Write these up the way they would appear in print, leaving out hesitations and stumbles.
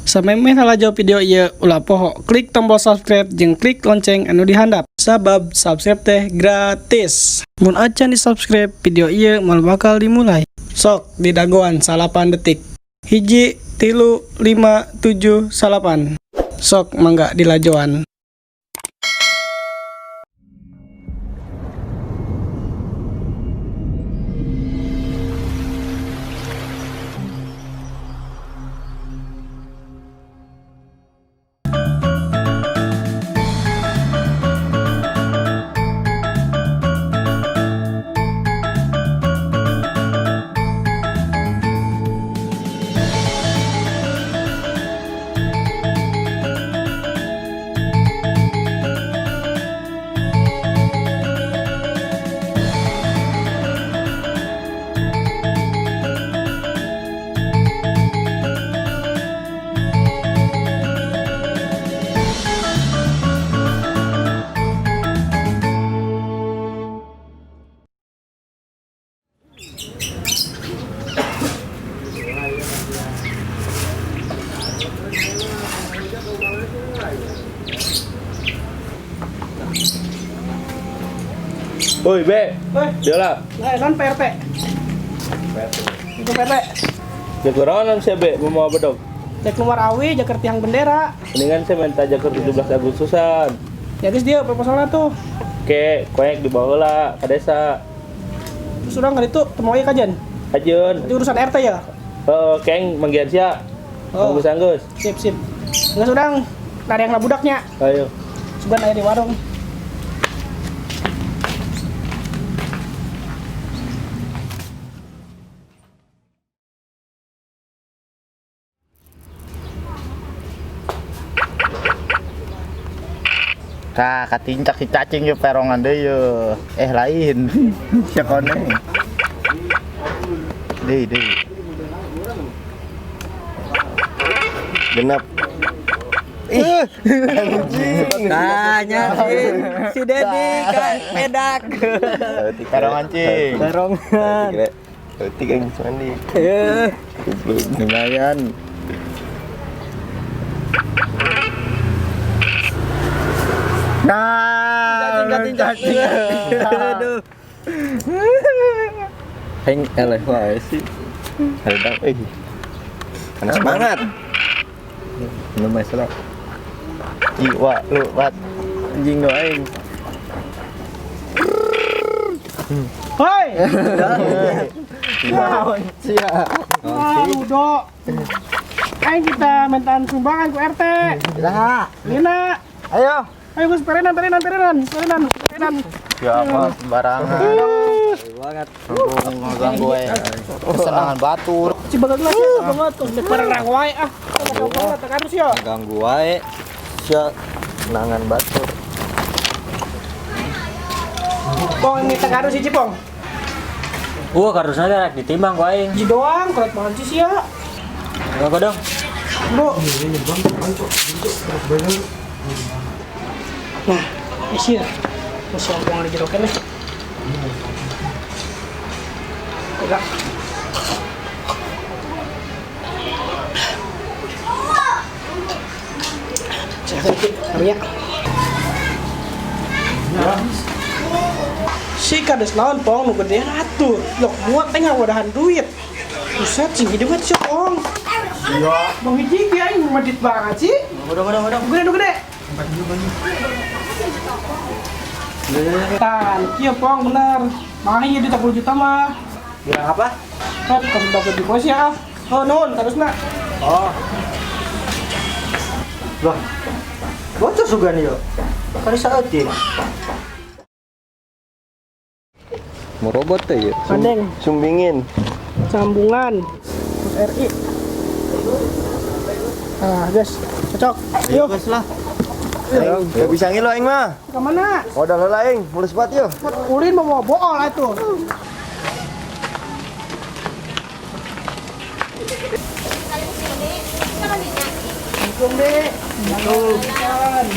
Samemeh lalajo video ieu, ulah poho klik tombol subscribe jeung klik lonceng anu dihandap. Sabab subscribe teh gratis. Mun acan di subscribe, video ieu moal bakal dimulai. Sok didagoan 9 detik. 1, 3, 5, 7, 9. Sok mangga dilajoan. Woi, Be. Woi. Dia lah. Nah, non PRT. Itu PRT. Jaga naon sia, Be, mau bedog. Cek keluar awi, jaker tiang bendera. Mendingan saya minta jaker 17 Agustusan. Ya geus dia proposalnya tuh. Oke, koek dibawa lah ke desa. Terus urang kali itu temu ieu kajian. Ajeun. Itu urusan RT ya? Heeh, keng manggian sia. Oh. Anggus anggus. Sip, sip. Geus urang nariang lah budaknya. Ayo. Sugan aya di warung. Tah, katincak si cacing ye perongan deui ye. Eh lain. Siakone. Deui deui. Genap. Ih, anjing. Tanya si Dedi kan pedak. Perongan cing. Perongan. Leutik aing geus mandi. Eh, Lumayan. Nah, cacing cacing. Aduh. Aing eleh wae sih. Hareudang euy. Panas banget. Minum es lah. Jiwa lu wat. Anjing do aing. Hoi. Naon sia? Wah, Ludo. Aing kita mintaan sumbangan ku RT. Lah, Lina. ayo. Ayo Gus, perenan, perenan, perenan, perenan, perenan. Ya apa sembarangan. Banget. Ganggu we. Kesenangan batur. Si bagus lah, sih, banget. Terus perang wae ah. Teu banget tekan sih ya. Ganggu wae. Sia nangan batur. Pong ini tekan sih Cipong. Wah, kardusnya rek ditimbang ku aing. Ji doang, kulit banget sih ya. Enggak dong. Bu. Nah, isi ya. Masih buang di jero keneh. Enggak. Saya sedikit, namanya. Si kades naon pong nu gede atuh. Lok muat teh ngawadahan duit. Buset, sing hidup sih pong. Iya. Bang hiji ge aing medit banget sih. Udah, udah, udah. Gede nu gede. Tan, kieu pong bener. Makanya ieu duit 10 juta mah. Bilang apa? Eh, kasih dapat di bos ya. Oh, nuhun terusna. Oh. Loh. Bocor sugan yo. Kali saeutik. Mau robot teh ya? Andeng. Sumbingin. Sambungan. Terus RI. Ah, guys, cocok. Yuk, Geus lah. Aing gak bisa ngilu aing mah. ke mana? Modal heula aing, mulus banget yo. Ulin mau bawa bool atuh. Assalamualaikum, Dek. Waalaikumsalam.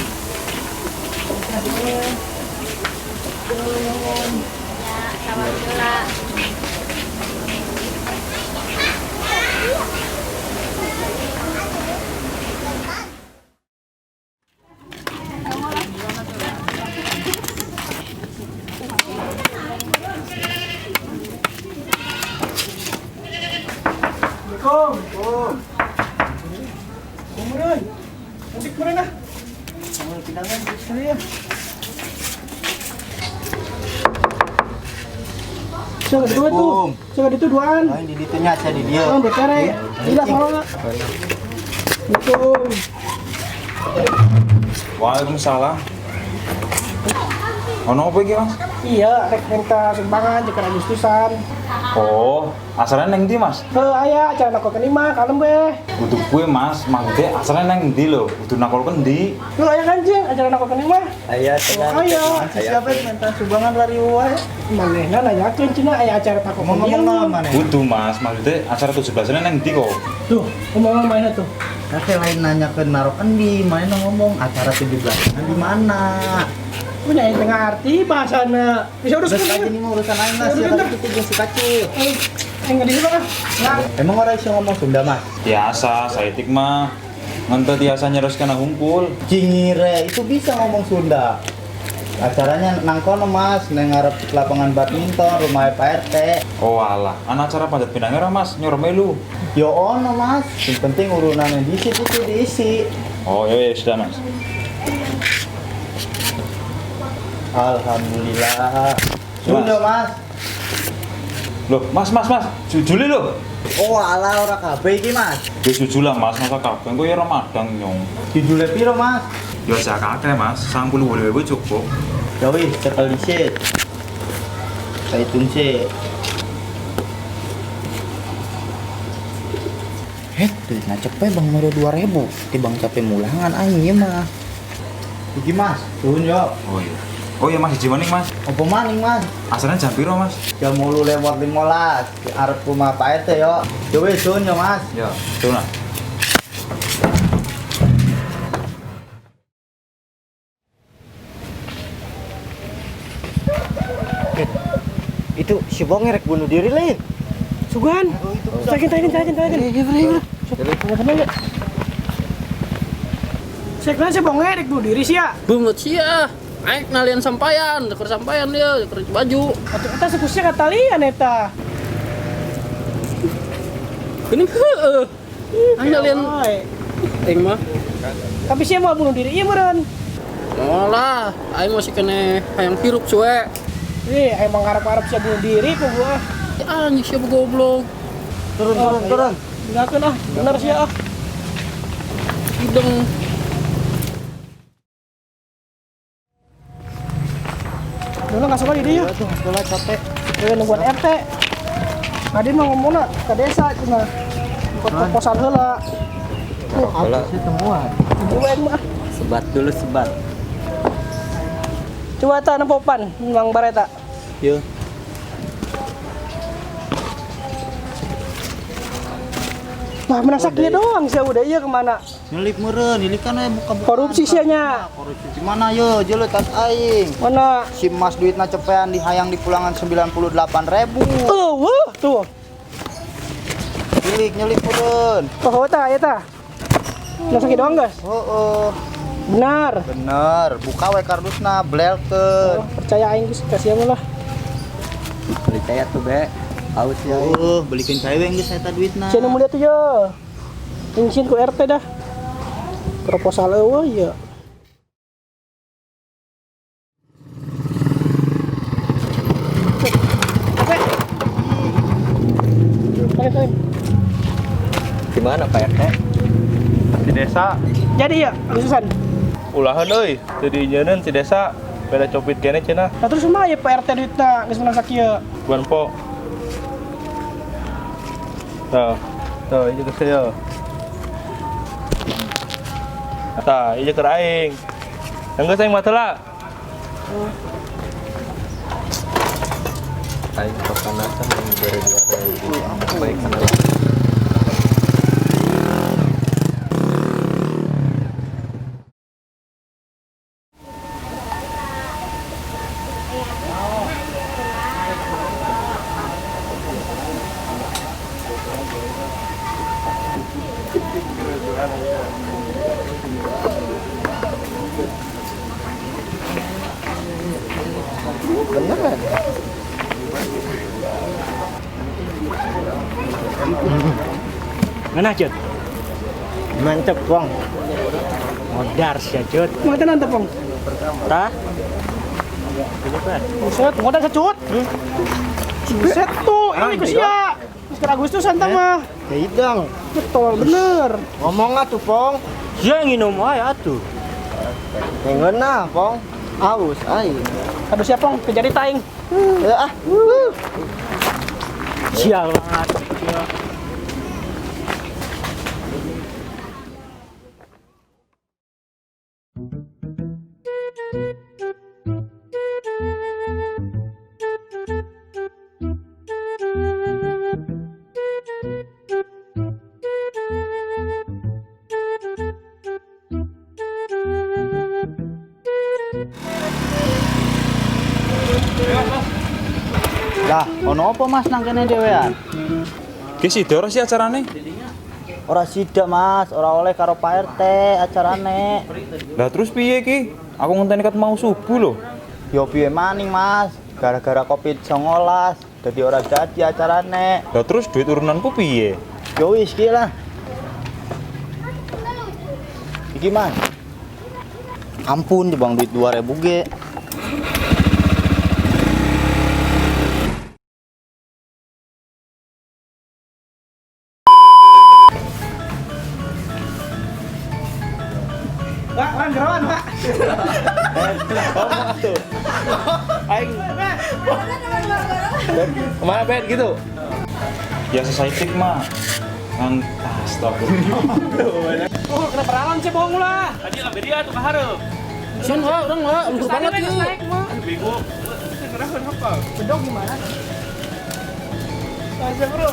Assalamualaikum. Kemudian, mudik meureun ah. Pinangan. Iya. Coba dua tuh. Coba itu duaan. Lain di ditu nya sia di dieu. Oh, bekere. Gila soalnya. Assalamualaikum. Waalaikumsalam. Ono apa iki, Mas? Iya, rek minta sumbangan jeung Agustusan. Oh, asalnya neng ndi, Mas? Heuh, aya acara nakolkeun imah, kalem we. Kudu gue, Mas. Maksudnya asalnya neng ndi lho? Kudu nakolkeun ndi? Lu aya kan jeung acara nakolkeun imah? Aya tenang. Aya. Siapa yang minta sumbangan lari wae? Manehna nanyakeun cenah aya acara takokeun Ngomong naon maneh? Kudu, Mas. Maksudnya acara 17-an neng ndi kok? Tuh, ngomong mainnya tuh. Kakek lain nanya ke narok endi, mana ngomong acara 17-an di mana? Punya yang tengah arti bahasana. Bisa urus Terus aja nih mau urusan aing lah, siapa itu jeung si kacil. Eh, nggak di ah. Nah, Emang orang iso ngomong Sunda, Mas? Biasa, saitik mah. Ngente tiasa nyeroskeun hungkul. Cingire itu bisa ngomong Sunda. Acaranya nang kono, Mas, nang ngarep lapangan badminton, rumah Pak RT. Oh alah, ana acara panjat pinangnya ora, Mas? Nyor melu. Yo ono, Mas. Yang penting urunannya diisi itu diisi. Oh, iya, iya sudah, Mas. Alhamdulillah. Sunda, Mas. Loh, Mas, Mas, Mas, jujule lho. Oh, alah ora kabeh iki, Mas. Ya jujul lah, Mas, masa kabeh engko ya ora madang nyong. Jujule piro, Mas? Ya aja kakek, Mas. 98.000 cukup. Ya wis, cekel dhisik. Saya hitung sih. Duit cepet bang mere 2000 tibang capek mulangan aing ieu mah. Iki, Mas. Suhun yo. Oh iya. Oh iya Mas, hiji maning, Mas. Apa maning, Mas? Asalnya jam piro, Mas? Jam 8.15 di arep rumah Pak RT yo. Ya wis, suhun yo, Mas. Ya, tuh nah. Itu si Bonge rek bunuh diri lain. Sugan. Takin, takin, takin, takin. Iya, iya. Saya kira si bonge rek bunuh diri sih ya. Bungut sia. Aing nalian sampaian, deker sampaian dia, deker baju. Atuh eta sekusnya katalian eta. Ini heeh. Aing nalian aing mah. Tapi sih mau bunuh diri iya meureun. Moal lah, aing masih kena hayang hirup suwe. Ih, emang ngarep-ngarep sia bunuh diri ku gua. Ya, anjing siapa goblok. Turun, turun, turun. Tinggalkeun ah, bener sia ah. Hidung. Dulu nggak sekolah di dia. Tuh, sekolah capek. Dewe nungguan RT. Tadi mah ngomongna ke desa cenah. Ikut proposal heula. Heula. Semua. Coba aing mah. Sebat dulu sebat. Coba eta nempopan Bang Bareta. Yo. Wah, menasak dia doang sih udah iya kemana? Nyelip meureun, ini kan aya buka-buka. Korupsi sia nya. Korupsi di mana yo? Jeung tas aing. Mana? Si Mas duitna cepean dihayang di pulangan 98.000. Eueuh, tuh. Nyelip nyelip meureun. Oh, eta eta. Nasak doang, guys. Heeh. Benar. Bener, buka we kardusna, blelkeun. Oh, percaya aing geus kasih lah. Percaya tuh, Be. Aus ya. Oh, belikin cewek geus eta duitna. Cenah mulia tuh yo. Ingsin ku RT dah. Proposal eueuh ya. Oke. Oke, oke. Gimana Pak RT? Di desa Jadi ya, Agustusan. ulahan euy, teu diinjeuneun si desa. Beda copit kene cenah. Nah terus mah ya Pak RT duitna geus menang sakieu. Buan po. Tuh, tuh ieu ke saya. Tah, ieu keur aing. Enggeus aing mah lah. Aing kepanasan yang bere 2000. Baik kenal. Beneran. Ngeunah, Cut. Mantep, Pong. Modar sia, Cut. Mau tenan teh, Pong. Tah. Buset, modar secut. Buset tuh, ini ku sia. Geus Agustusan tah mah. Ya hidang. Betul bener. Ngomong atuh, Pong. Sia nginum wae atuh. Ngeunah, Pong. Aus aing. Aduh siapa, Pong? Kejadi taing. Ya ah. Sial banget. Lah, ono apa Mas nang kene dhewean? Ki sida ora sih acarane? Ora sida Mas, ora oleh karo Pak RT acarane. Lah terus piye ki? Aku ngenteni kat mau subuh lho. Yo piye maning Mas? Gara-gara Covid-19 dadi ora dadi acarane. Lah terus duit urunanku piye? Yo wis ki lah. Iki Mas. Ampun di bang duit 2000 ge. Pak, wan gerawan, Pak. Aing. Kemana Ben gitu? Biasa saeutik mah. Ngan astagfirullah. Oh, kena perawan sih bohong lah. Tadi lah dia tuh kahareup. Sieun wa urang wa luhur banget ieu. Naik mah. Bego. Ngerakeun apa? Bedog gimana? Aja, Bro.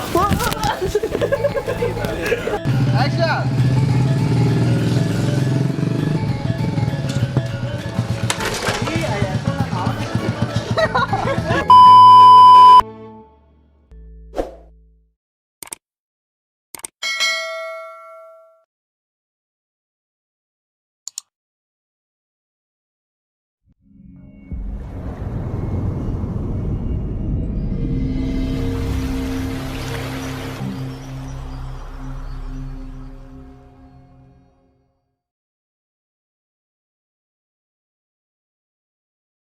Action.